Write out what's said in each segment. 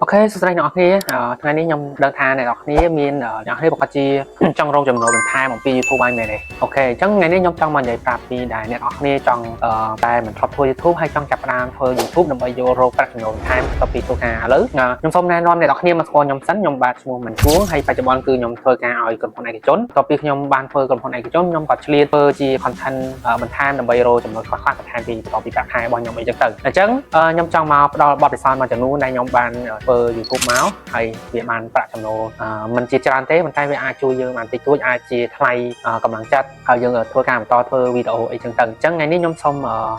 OK សួស្តីអ្នកនរគ្នាថ្ងៃនេះខ្ញុំដឹងថាអ្នកនរគ្នាមានអ្នកនរគ្នាប្រកាសជា ចង់រកចំណូលបន្ថែមអំពី YouTube ហើយមែនទេ OK អញ្ចឹងថ្ងៃនេះខ្ញុំចង់មកនិយាយប្រាប់ពីដែលអ្នកនរគ្នាចង់តែមិនធ្លាប់ធ្វើ YouTube ហើយចង់ចាប់ផ្ដើមធ្វើ YouTube ដើម្បីយករកប្រាក់ចំណូលបន្ថែមបន្ទាប់ពីធ្វើការឥឡូវខ្ញុំសូមណែនាំអ្នកនរគ្នាមកស្គាល់ខ្ញុំសិនខ្ញុំបាទឈ្មោះមិនជួងហើយបច្ចុប្បន្នគឺខ្ញុំធ្វើការឲ្យក្រុមហ៊ុនឯកជនបន្ទាប់ពីខ្ញុំបានធ្វើក្រុមហ៊ុនឯកជនខ្ញុំក៏ឆ្លៀតធ្វើជា content បន្ថែមដើម្បីរកចំណូលខ្លះៗបន្ថែមពីបន្ទាប់ពីប្រាក់ខែរបស់ខ្ញុំអីចឹងទៅអញ្ចឹងខ្ញុំចង់មកផ្ដល់បទពិសោធន៍មួយចំនួនដែលខ្ញុំបានធ្វើ YouTube មកហើយវាបានប្រាក់ចំណូលមិនជាច្រើនទេប៉ុន្តែវាអាចជួយយើងបានតិចតួចអាចជាថ្លៃកម្លាំងចិត្តហើយយើងធ្វើការបន្តធ្វើវីដេអូអីចឹងទៅអញ្ចឹងថ្ងៃនេះខ្ញុំសូម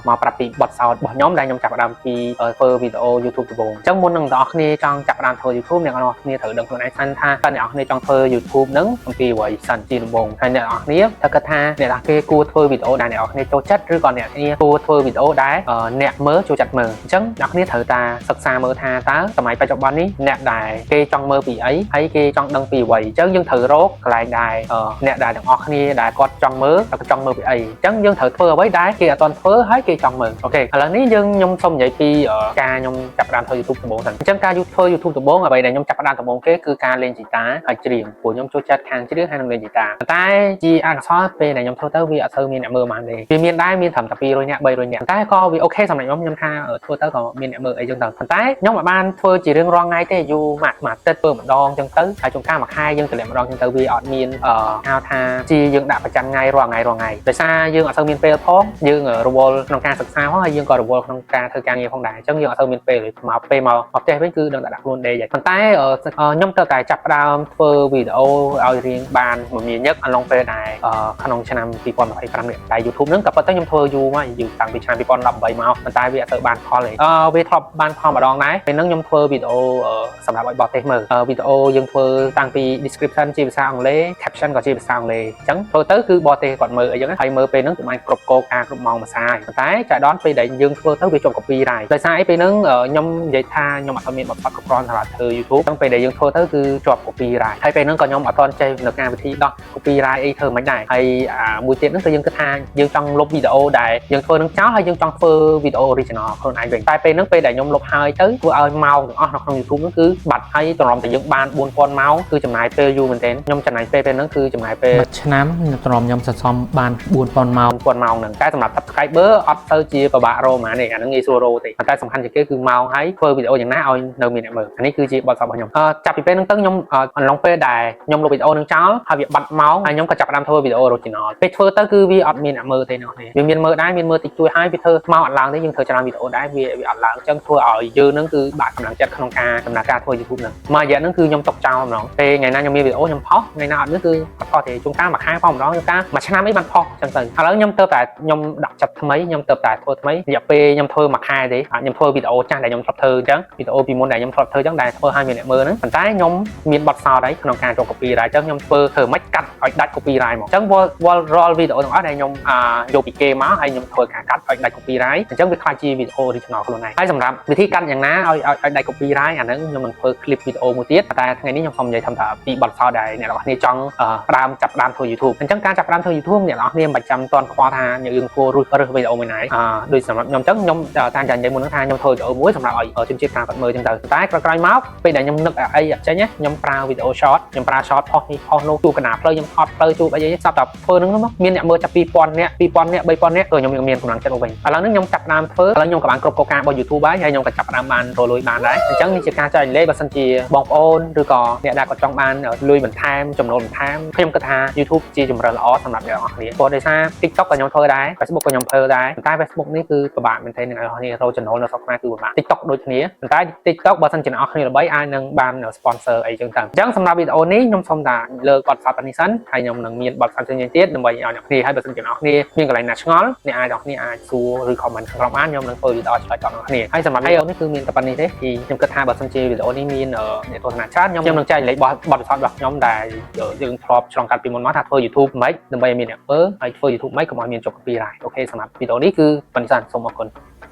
មកប្រាប់ពីបទពិសោធន៍របស់ខ្ញុំដែលខ្ញុំចាប់ផ្ដើមពីធ្វើវីដេអូ YouTube ដំបូងអញ្ចឹងមុននឹងបងប្អូនចង់ចាប់ផ្ដើមធ្វើ YouTube អ្នកនរគ្នាត្រូវដឹងខ្លួនឯងសិនថាតើអ្នកនរគ្នាចង់ធ្វើ YouTube ហ្នឹងអំពីអ្វីសិនជាដំបូងហើយអ្នកនរគ្នាត្រូវគិតថាអ្នកនរគ្នាគួរធ្វើវីដេអូដែលអ្នកនរគ្នាចូលចិត្តឬក៏អ្នកគ្នាគួរធ្វើវីដេអូដែលអ្នកមើលចូលចិត្តមើលអញ្ចឹងអ្នកគ្នាត្រូវតាសិក្សាមើលថាតើសម័យបច្ចុប្បន្ននេះអ្នកដែលគេចង់មើលពីអីហើយគេចង់ដឹងពីអ្វីអញ្ចឹងយើងត្រូវរកកន្លែងដែលអ្នកដែលទាំងអស់គ្នាដែលគាត់ចង់មើលគាត់ចង់មើលពីអីអញ្ចឹងយើងត្រូវធ្វើអ្វីដែលគេអត់ទាន់ធ្វើហើយគេចង់មើល OK ឥឡូវនេះយើងខ្ញុំសូមនិយាយពីការខ្ញុំចាប់ផ្ដើមធ្វើ YouTube ដំបូងសិនអញ្ចឹងការធ្វើ YouTube ដំបូងអ្វីដែលខ្ញុំចាប់ផ្ដើមដំបូងគេគឺការលេងហ្គីតាហើយច្រៀងព្រោះខ្ញុំចូលចិត្តខាងច្រៀងហើយនិងលេងហ្គីតាប៉ុន្តែជាអកុសលពេលដែលខ្ញុំធ្វើទៅវាអត់សូវមានអ្នកមើលប៉ុន្មានទេវាមានដែរមានត្រឹមតែ200នាក់300នាក់តែក៏វា OK សម្រាប់ខ្ញុំខ្ញុំថាធ្វើទៅក៏មានអ្នកមើលអីចឹងទៅប៉ុន្តែខ្ញុំមិនបានធ្វើជារៀងរាល់ថ្ងៃទេយូរមួយមួយអាទិត្យធ្វើម្ដងចឹងទៅហើយជួនកាលមួយខែយើងទម្លាក់ម្ដងចឹងទៅវាអត់មានហៅថាជាយើងដាក់ប្រចាំថ្ងៃរាល់ថ្ងៃរាល់ថ្ងៃដោយសារយើងអត់សូវមានពេលផងយើងរវល់ក្នុងការសិក្សាផងហើយយើងក៏រវល់ក្នុងការធ្វើការងារផងដែរអញ្ចឹងយើងអត់សូវមានពេលមកពេលមកមកផ្ទះវិញគឺដឹងតែដាក់ខ្លួនដេកហើយប៉ុន្តែខ្ញុំទៅតែចាប់ផ្ដើមធ្វើវីដេអូឲ្យរៀងបានមមាញឹកអំឡុងពេលដែលក្នុងឆ្នាំ2025នេះតែ YouTube ហ្នឹងក៏ប៉ុន្តែខ្ញុំធ្វើយូរមកយូរតាំងពីឆ្នាំ2018មកប៉ុន្តែវាអត់ទៅបានផលទេវាធ្លាប់បានផលម្ដងដែរពេលហ្នឹងខ្ញុំធ្វើវីដេអូសម្រាប់ឲ្យបរទេសមើលវីដេអូយើងធ្វើតាំងពី description ជាភាសាអង់គ្លេស caption ក៏ជាភាសាអង់គ្លេសអញ្ចឹងធ្វើទៅគឺបរទេសគាត់មើលអីចឹងហើយមើលពេលហ្នឹងគឺបានគ្រប់គោលការណ៍គ្រប់ម៉ោងភាសាហើយប៉ុន្តែចាដល់ពេលដែលយើងធ្វើទៅវាជាប់ copyright ដោយសារអីពេលហ្នឹងខ្ញុំនិយាយថាខ្ញុំអត់មានបទពិសោធន៍គ្រប់គ្រាន់សម្រាប់ធ្វើ YouTube អញ្ចឹងពេលដែលយើងធ្វើទៅគឺជាប់ copyright ហើយពេលហ្នឹងក៏ខ្ញុំអត់ទាន់ចេះនៅការវិធីដោះ copyright អីធ្វើមិនដែរហើយអាមួយទៀតហ្នឹងគឺយើងគិតថាយើងចង់លុបវីដេអូដែលយើងធ្វើនឹងចោលហើយយើងចង់ធ្វើវីដេអូ original ខ្លួនឯងវិញតែពេលហ្នឹងពេលដែលខ្ញុំលុបហើយទៅធ្វើឲ្យម៉ោងទាំងអស់នៅក្នុង YouTube ហ្នឹងគឺបាត់ហើយទ្រាំតែយើងបាន4000ម៉ោងគឺចំណាយពេលយូរមែនទែនខ្ញុំចំណាយពេលពេលហ្នឹងគឺចំណាយពេល មួយឆ្នាំទ្រាំខ្ញុំសន្សំបាន4000ម៉ោង 4000ម៉ោងហ្នឹងតែសម្រាប់ subscriber អត់ទៅជាពិបាករកហ្មងទេអាហ្នឹងងាយស្រួលរកទេប៉ុន្តែសំខាន់ជាងគេគឺម៉ោងហើយធ្វើវីដេអូយ៉ាងណាឲ្យនៅមានអ្នកមើលអានេះគឺជាបទពិសោធន៍របស់ខ្ញុំចាប់ពីពេលហ្នឹងទៅខ្ញុំអំឡុងពេលដែលខ្ញុំលុបវីដេអូហ្នឹងចោលហើយវាបាត់ម៉ោងហើយខ្ញុំក៏ចាប់ផ្ដើមធ្វើវីដេអូ original ពេលធ្វើទៅគឺវាអត់មានអ្នកមើលទេអ្នកនេះវាមានមើលដែរមានមើលតិចតួចហើយវាធ្វើមកអត់ឡើងទេយើងធ្វើច្រើនវីដេអូដែរវាវាអត់ឡើងអញ្ចឹងធ្វើឲ្យយើងហ្នឹងគឺបាក់កម្លាំងចិត្តក្នុងការដំណើរការធ្វើ YouTube ហ្នឹងមួយរយៈហ្នឹងគឺខ្ញុំຕົកចោលហ្មងពេលថ្ងៃណាខ្ញុំមានវីដេអូខ្ញុំផុសថ្ងៃណាអត់មានគឺអត់ផុសទេជួនកាលមួយខែផុសម្ដងជួនកាលមួយឆ្នាំអីបានផុសអញ្ចឹងទៅឥឡូវខ្ញុំទៅតែខ្ញុំដាក់ចិត្តថ្មីខ្ញុំទៅតែធ្វើថ្មីរយៈពេលខ្ញុំធ្វើមួយខែទេខ្ញុំធ្វើវីដេអូចាស់ដែលខ្ញុំធ្លាប់ធ្វើអញ្ចឹងវីដេអូពីមុនដែលខ្ញុំធ្លាប់ធ្វើអញ្ចឹងដែលធ្វើឲ្យមានអ្នកមើលហ្នឹងប៉ុន្តែខ្ញុំមានបទពិសោធន៍ហើយក្នុងការចូល copyright អញ្ចឹងខ្ញុំធ្វើធ្វើមិនកាត់ឲ្យដាច់ copyright មកអញ្ចឹងវល់វល់រាល់វីដេអូទាំងអស់ដែលខ្ញុំយកពីគេមកហើយខ្ញុំធ្វើការកាត់ឲ្យដាច់ copyright អញ្ចឹងវាក្លាយជាវីដេអូ original ខ្លួនឯងហើយសម្រាប់វិធីកាត់យ៉ាងណាឲ្យឲ្យឲ្យដាច់ copyright អាហ្នឹងខ្ញុំនឹងធ្វើ clip វីដេអូមួយទៀតតែថ្ងៃនេះខ្ញុំសូមនិយាយថាពីបទពិសោធន៍ដែលអ្នកនរគ្នាចង់ផ្ដើមចាប់ផ្ដើមធ្វើ YouTube អញ្ចឹងការចាប់ផ្ដើមធ្វើ YouTube អ្នកនរគ្នាមិនបាច់ចាំតន់ខ្វល់ថាយើងគួររើសរើសវីដេអូមួយណាដូចសម្រាប់ខ្ញុំអញ្ចឹងខ្ញុំតាមចានិយាយមុនហ្នឹងថាខ្ញុំធ្វើវីដេអូមួយសម្រាប់ឲ្យជនជាតិក្រៅគាត់មើលអញ្ចឹងទៅតែក្រោយៗមកពេលដែលខ្ញុំនឹកអីអត់ចេញខ្ញុំប្រើវីដេអូ short ខ្ញុំប្រើ short ផុសនេះផុសនោះជួបកណាផ្លូវខ្ញុំថតផ្លូវជួបអីអីសត្វតែធ្វើហ្នឹងមកមានអ្នកមើលចាប់2000នាក់2000នាក់3000នាក់ក៏ខ្ញុំមានកម្លាំងចិត្តមកវិញឥឡូវនេះខ្ញុំចាប់ផ្ដើមធ្វើឥឡូវខ្ញុំក៏បានគ្រប់គោលការណ៍របស់ YouTube ហើយហើយខ្ញុំក៏ចាប់ផ្ដើមបានរកលុយបានដែរអញ្ចឹងនេះជាការចែករំលែកបើសិនជាបងប្អូនឬក៏អ្នកដែលគាត់ចង់បានលុយបន្ថែមចំណូលបន្ថែមខ្ញុំគិតថា YouTube ជាជម្រើសល្អសម្រាប់អ្នកនរគ្នាព្រោះដោយសារ TikTok ក៏ខ្ញុំធ្វើដែរ Facebook ក៏ខ្ញុំធ្វើដែរប៉ុន្តែ Facebook នេះគឺពិបាកមែនទែនអ្នកនរគ្នារកចំណូលនៅស្រុកខ្មែរគឺពិបាក TikTok ដូចគ្នាប៉ុន្តែ TikTok បើសិនជាអ្នកនរគ្នាល្បីអាចនឹងបាន sponsor អីចឹងទៅអញ្ចឹងសម្រាប់វីដេអូនេះខ្ញុំសូមតែលើកបទពិសោធន៍ប៉ុណ្នេះសិនហើយខ្ញុំនឹងមានបទពិសោធន៍ផ្សេងៗទៀតដើម្បីឲ្យអ្នកគ្នាហើយបើសិនជាអ្នកគ្នាមានកន្លែងណាឆ្ងល់អ្នកអាចអ្នកគ្នាអាចសួរឬ comment ខាងក្រោមបានខ្ញុំនឹងធ្វើវីដេអូឆ្លើយតបអ្នកគ្នាហើយសម្រាប់វីដេអូនេះគឺមានតែប៉ុណ្្នេះទេគឺខ្ញុំគិតថាបើសិនជាវីដេអូនេះមានអ្នកទស្សនាច្រើនខ្ញុំខ្ញុំនឹងចែករំលែកបទបទពិសោធន៍របស់ខ្ញុំដែលយើងធ្លាប់ឆ្លងកាត់ពីមុនមកថាធ្វើ YouTube មិនដើម្បីឲ្យមានអ្នកមើលហើយធ្វើ YouTube មិនកុំឲ្យមានជាប់ copyright OK សម្រាប់វីដេអូនេះគឺប៉ុណ្្នេះសិនសូមអរគុណ។